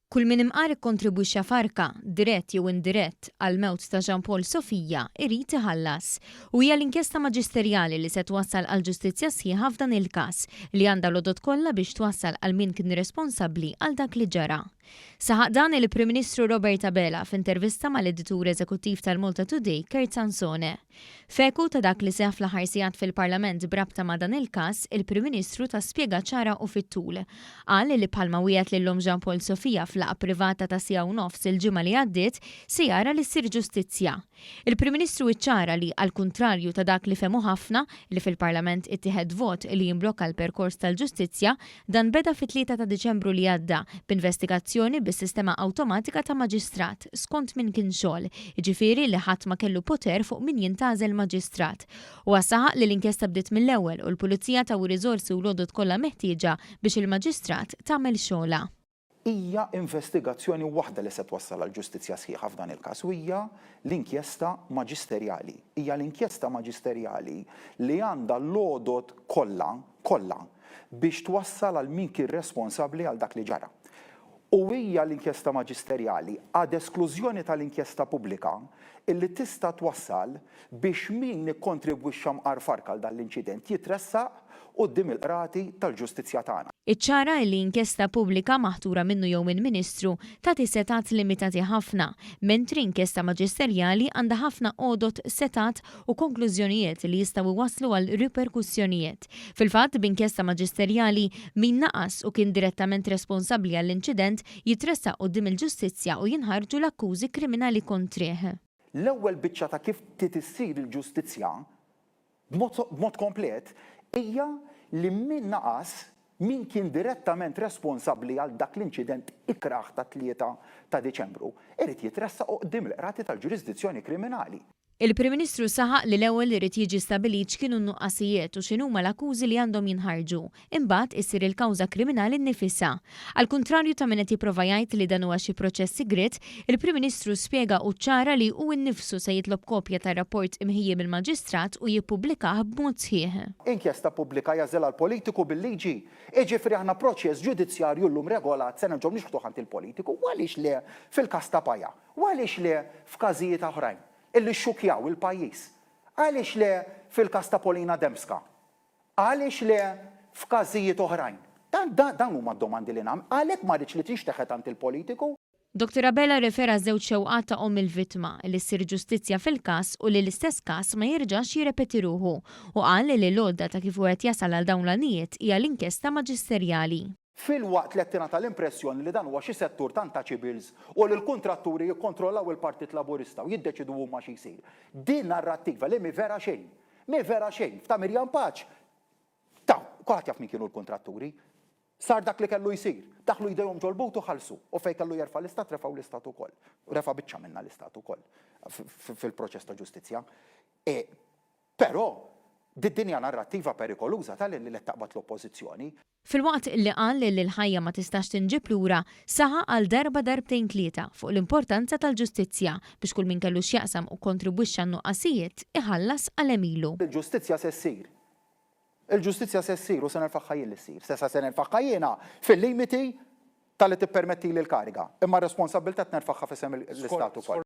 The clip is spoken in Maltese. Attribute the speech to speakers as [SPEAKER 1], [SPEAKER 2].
[SPEAKER 1] Kull min imqar ikkontribwixxa f'arka, dirett jew indirett, għall-mewt ta' Jean Paul Sofia, irid iħallas. U hija l-inkjesta maġisterjali li se twassal għal ġustizzja sħiħa f'dan il-każ, li għandha l-għodod kollha biex twassal għal min kien responsabbli għal dak li ġara. Saħaq dan il-Prim Ministru Robert Abela f'intervista mal-Editur Eżekuttiv tal-Malta Today Kurt Sansone. F'eku ta' dak li seħħ fl-aħħar sigħat fil-Parlament b'rabta ma' dan il-każ, il-Prim Ministru ta spjega ċara u fit-tul. Qal li bħalma wiegħed lil omm Jean Paul Sofia f'laqgħa privata ta' siegħa u nofs il-ġimgħa li għaddiet, se jara li ssir ġustizzja. Il-Prim Ministru iċċara li, għall-kuntrarju ta' dak li fehmu ħafna, li fil-Parlament ittieħed vot li jimblokka l-perkors tal-ġustizzja, Dan beda fit-3 ta' Diċembru li għadda, b'investigazzjoni bis-sistema awtomatika ta' maġistrat, skont min kien xogħol, jiġifieri li ħadd ma kellu poter fuq min jintgħażel maġistrat. Huwa saħaq li l-inkjesta bdiet mill-ewwel u l-Pulizija taw ir-riżorsi u l-għodod kollha meħtieġa biex il-maġistrat tagħmel xogħolha.
[SPEAKER 2] Hija investigazzjoni waħda li se twassal għal ġustizzja sħiħa f'dan il-każ u hija l-inkjesta maġisterjali. Hija l-inkjesta maġisterjali li għandha l-għodod kollha, kollha, biex twassal għal min kien responsabbli għal dak li ġara. U hija l-inkjesta maġisterjali, ad esklużjoni tal-inkjesta pubblika, illi tista' twassal biex min ikkontribwixxa mqar farka għal dan l-inċident jitressaq quddiem il-qrati tal-ġustizzja tagħna.
[SPEAKER 1] Iċċara illi inkjesta pubblika maħtura minnu jew minn Ministru tagħti setgħat limitati ħafna, mentri inkjesta maġisterjali għandha ħafna għodod, setgħat u konklużjonijiet li jistgħu jwasslu għal riperkussjonijiet. Fil-fatt, b'inkjesta maġisterjali, min naqas u kien direttament responsabbli għall-inċident jitressaq quddiem il-ġustizzja u jinħarġu l-akkużi kriminali kontrih.
[SPEAKER 2] L-ewwel biċċa ta' kif trid issir il-ġustizzja b'mod komplet hija li min naqas, min kien direttament responsabbli għal dak l-inċident ikrah tat-3 ta' Diċembru, irid jitressaq quddiem il-qrati tal-ġurisdizzjoni kriminali.
[SPEAKER 1] Il-Prim Ministru saħaq li l-ewwel irid jiġi stabbilit x'kienu n-nuqqasijiet u x'inhuma l-akkużi li għandhom jinħarġu. Imbagħad issir il-kawża kriminali nnifisha. Għall-kuntrarju ta' min qed jipprova jgħid li dan huwa xi proċess sigriet, il-Prim Ministru spjega u ċċara li hu nnifsu se jitlob kopja tar-rapport imħejji mill-Maġistrat u jippubblikah b'mod sħiħ.
[SPEAKER 2] Inkjesta pubblika jagħżilha l-politiku bil-liġi. Jiġifieri aħna proċess ġudizzjarju llum regolat se nerġgħu nixħtuh għand il-politiku. U għaliex le fil-każ ta' Paja? U għaliex le f'każijiet oħrajn illi xxukkjaw il-pajjiż? Għaliex le fil-każ ta' Polina Dembska? Għaliex le f'każijiet oħrajn? Dan, dawn huma d-domandi li nagħmel. Għalhekk ma rridx li tinxteħet għand il-politiku.
[SPEAKER 1] Dottor Abela rrefera għaż-żewġ xewqat ta' omm il-vittma, li ssir ġustizzja fil-każ u li l-istess każ ma jerġax jirrepeti ruħu, u qal li l-għodda ta' kif wieħed jasal għal dawn l-għanijiet hija l-inkjesta maġisterjali.
[SPEAKER 2] Filwaqt li qed tingħata l-impressjoni li dan huwa xi settur ta' untouchables u li l-kuntratturi jikkontrollaw il-Partit Laburista u jiddeċiedu huma xi jsir. Din narrattiva li mhi vera xejn. Mhi vera xejn. F'ta' Miriam Pace, ta' kulħadd jaf min kienu l-kuntratturi. Sar dak li kellu jsir. Daħlu jdejhom ġol-but u ħallsu. U fejn kellu jerfa' l-Istat refgħu l-Istat ukoll. Refa' biċċa minnha l-Istat ukoll fil-proċess ta' ġustizzja. Però, did-dinja narrattiva perikoluża ta' li qed taqbad l-Oppożizzjoni.
[SPEAKER 1] Filwaqt li qal li l-ħajja ma tistax tinġieb lura, saħaq għal darba darbtejn tlieta fuq l-importanza tal-ġustizzja biex kull min kellu x'jaqsam u kkontribwixxa għan-nuqqasijiet iħallas għal għemilu.
[SPEAKER 2] Il-ġustizzja se ssir. Il-ġustizzja se ssir u se nerfagħha jien li ssir. Se se nerfagħha jiena fil-limiti ta' li tippermettili l-kariga. Imma r-responsabbiltà qed nerfagħha f'isem l-Istat ukoll.